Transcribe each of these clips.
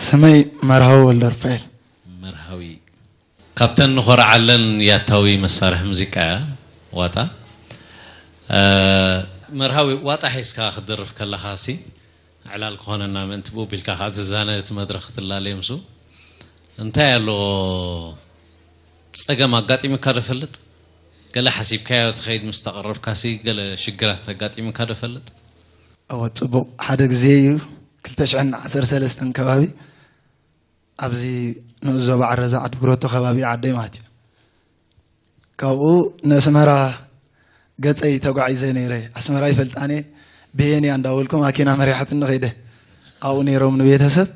ስመይ መርሃዊ ወልደርፋኤል። መርሃዊ ካብተን ንኾርዓለን ያታዊ መሳርሒ ሙዚቃ እያ ዋጣ። እ፣ መርሃዊ ዋጣ ሒዝካ ክትደርፍ ከለኻ ሲ ዕላል ክኾነና ምእንቲ ብኡ ቢልካ ከዓ ትዛነ እቲ መድረኽ ክትላለየ ምስኡ እንታይ ኣሎ ጸገም ኣጋጢሙካ ዶ ፈልጥ? ገለ ሓሲብካዮ ትኸይድ ምስ ተቐረብካሲ ገለ ሽግራት ኣጋጢሙካ ዶ ፈልጥ? እወ፣ ጽቡቕ። ሓደ ግዜ እዩ፣ ክልተ ሽሕን ዓሰርተ ሰለስተን ከባቢ፣ ኣብዚ ንኡስ ዞባ ዓረዛ ዓዲ ግሮቶ ከባቢ ዓደይ ማለት እዩ። ካብኡ ንኣስመራ ገጸይ ተጓዒዘ ነይረ። ኣስመራ ይፈልጣን እየ፣ ብየን እያ እንዳበልኩ ማኪና መሪሓትኒ ኸይደ። ኣብኡ ነይሮም ንቤተሰብ።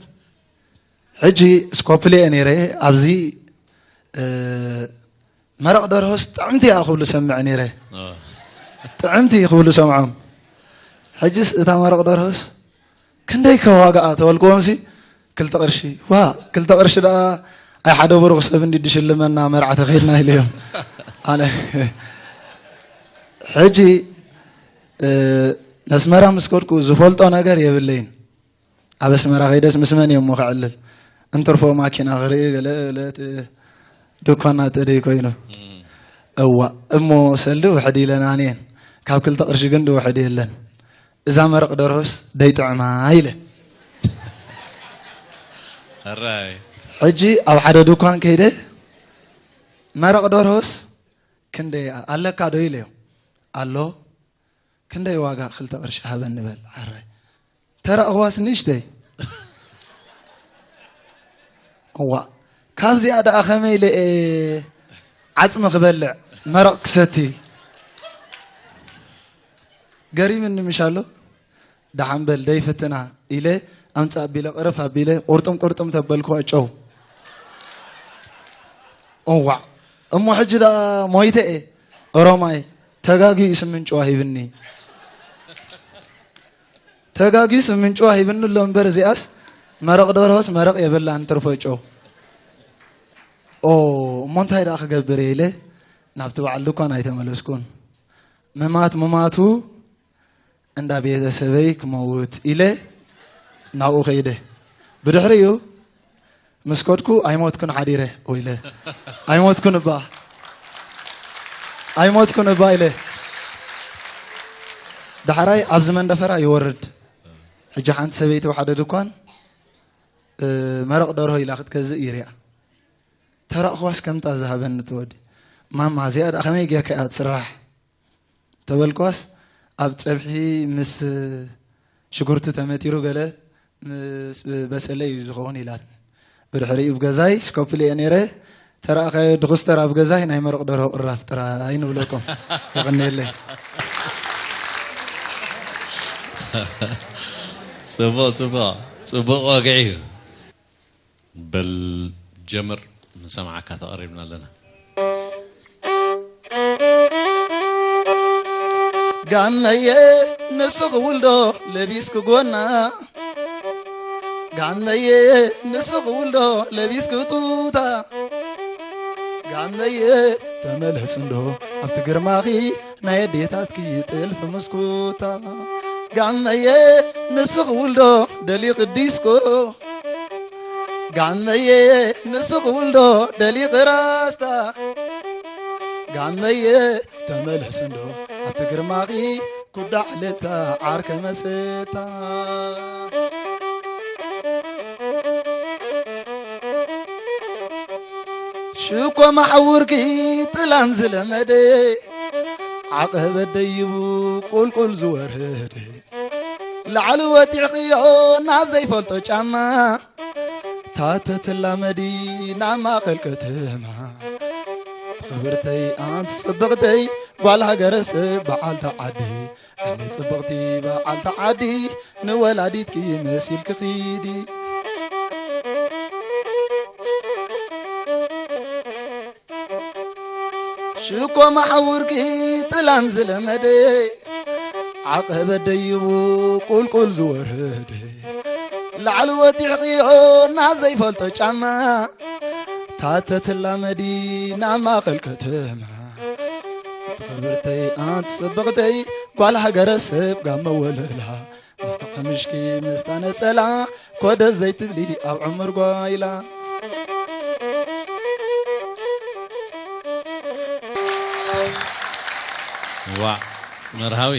ሕጂ ስኮፕሊ እየ ነይረ፣ ኣብዚ፣ እ፣ መረቕ ደርሆስ ጥዕምቲ እያ ክብሉ ሰምዐ ነይረ። ጥዕምቲ ክብሉ ሰምዖም። ሕጅስ እታ መረቕ ደርሆስ ክንደይ ከዋጋኣ ተበልክዎምሲ፣ ክልተ ቅርሺ። ዋ፣ ክልተ ቅርሺ ደኣ ኣይ ሓደ ብሩኽ ሰብ እንዲ ድሽልመና መርዓ ተኸይድና ኢለዮም። ኣነ ሕጂ፣ እ፣ ነስመራ ምስ ከድኩ ዝፈልጦ ነገር የብለይን። ኣብ ኣስመራ ከይደስ ምስ መን እየ እሞ ከዕልል? እንትርፎ ማኪና ክርኢ ገለ ገለ እቲ ድኳናት እደይ ኮይኑ። እዋ እሞ ሰልዲ ውሕድ ኢለን ኣንየን። ካብ ክልተ ቅርሺ ግን ድውሕድ የለን። እዛ መረቕ ደርሆስ ደይጥዕማ ኢለ። ሕጂ ኣብ ሓደ ድኳን ከይደ መረቕ ደርሆስ ክንደይ ኣለካ ዶ ኢለዮ። ኣሎ። ክንደይ ዋጋ ክልተ ቅርሺ ሃበኒ በል። ዓራይ ተራእኽዋስ ንእሽተይ። እዋ ካብዚኣ ደኣ ከመይ ኢለ እየ ዓጽሚ ክበልዕ መረቕ ክሰቲ? ገሪምኒ ምሽ ኣሎ። ደሓን በል ደይፍትና ኢለ ኣምጽእ ኣቢለ ቅርፍ ኣቢለ ቁርጥም ቁርጥም ተበልክዋ ጨው። እዋዕ እሞ ሕጂ ደኣ ሞይተ እየ። ኦሮማይ ተጋግዩ ስምንጭዋ ሂብኒ። ተጋግዩ ስምንጭዋ ሂብኒ ኣሎ እምበር እዚኣስ መረቕ ደርሆስ መረቕ የብላን ትርፎ ጨው። ኦ እሞ እንታይ ደኣ ክገብር እየ ኢለ ናብቲ በዓል ድኳን ኣይተመለስኩን። ምማት ምማቱ እንዳ ቤተሰበይ ክመውት ኢለ ናብኡ ከይደ። ብድሕሪኡ ምስ ከድኩ ኣይሞትኩን ሓዲረ ኢለ ኣይሞትኩን እባ ኣይሞትኩን እባ ኢለ። ዳሕራይ ኣብዚ መንደፈራ ይወርድ። ሕጂ ሓንቲ ሰበይቲ ኣብ ሓደ ድኳን፣ እ፣ መረቕ ደርሆ ኢላ ክትገዝእ ይሪኣ። ተራእኽዋስ ከምታ ዝሃበኒ ትወዲ። ማማ እዚኣ ደኣ ከመይ ጌርካ እያ ትስራሕ? ተበልኳስ ኣብ ጸብሒ ምስ ሽጉርቲ ተመቲሩ ገለ ምስ በሰለ እዩ ዝኸውን ኢላትኒ። ብድሕሪኡ ኣብ ገዛይ ስኮፕሊ እየ ነይረ። ተራእኻዮ ድኹስተር ኣብ ገዛይ ናይ መረቕ ደርሆ ቅራፍ ጥራይ ንብለኩም። የቐንየለይ። ጽቡቕ ጽቡቕ ጽቡቕ ወግዒ እዩ። በል ጀምር ንሰምዓካ ተቐሪብና ኣለና። ጋመየ ንስኽ ውልዶ ለቢስክ ጎና ጋመየ ንስኽ ውልዶ ለቢስክ ጡታ ጋመየ ተመለስ እንዶ ኣብቲ ግርማኺ ናይ ኣዴታትኪ ጥልፊ ምስኩታ ጋመየ ንስኽ ውልዶ ደሊኽ ዲስኮ ጋመየ ንስኽ ውልዶ ደሊኽ ራስታ ጋመየ ተመለስ እንዶ ኣብቲ ግርማኺ ኩዳ ዕልልታ ዓርከ መስታ ሽኮ መሓውርኪ ጥላን ዝለመደ ዓቐበት ደይቡ ቁልቁል ዝወረደ ላዕሊ ወጢዕኽዮ ናብ ዘይፈልጦ ጫማ ታተትላመዲ ናብ ማእኸል ከተማ ክብርተይ ኣንቲ ጽብቕተይ ጓል ሃገረሰብ በዓልቲ ዓዲ ኣነ ጽብቕቲ በዓልቲ ዓዲ ንወላዲትኪ መሲልኪ ኺዲ ሽኮ መሓውርኪ ጥላን ዝለመደ ዓቐበት ደይቡ ቁልቁል ዝወረደ ላዕሊ ወጢዕኽዮ ናብ ዘይፈልጦ ጫማ ታተትላመዲ ናብ ማእኸል ከተማ ኣንቲ ኽብርተይ ኣንቲ ጽብቕተይ ጓል ሃገረ ሰብ ጋመ ወለላ ምሽኪ ምስታ ነጸላ ኮደ ዘይትብሊ ኣብ ዕምር ጓይላ። ዋ መርሃዊ፣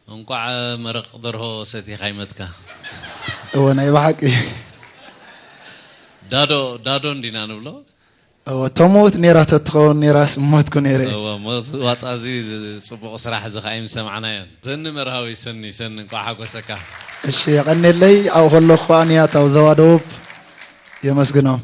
እንቋዕ መረቕ ደርሆ ሰቲኻ ይመትካ። እወ ናይ ብሓቂ። ዳዶ ዳዶ እንዲና ንብሎ። እወ ተምውት ኔራ ተትኸውን ኔራስ ምሞትኩ ኔረ። እወ፣ ሞ-፣ ዋጻ እዚ ዝ-፣ ጽቡቕ ስራሕ እዚ ኸዓ ይምሰማዕናዮን። ሰኒ መርሃዊ፣ ሰኒ ሰኒ፣ እንቋዕ ሓጎሰካ። እሺ፣ የቐኔለይ። ኣብኡ ከለኹ ኸዓ ንያታው ዞባ ደቡብ የመስግኖም።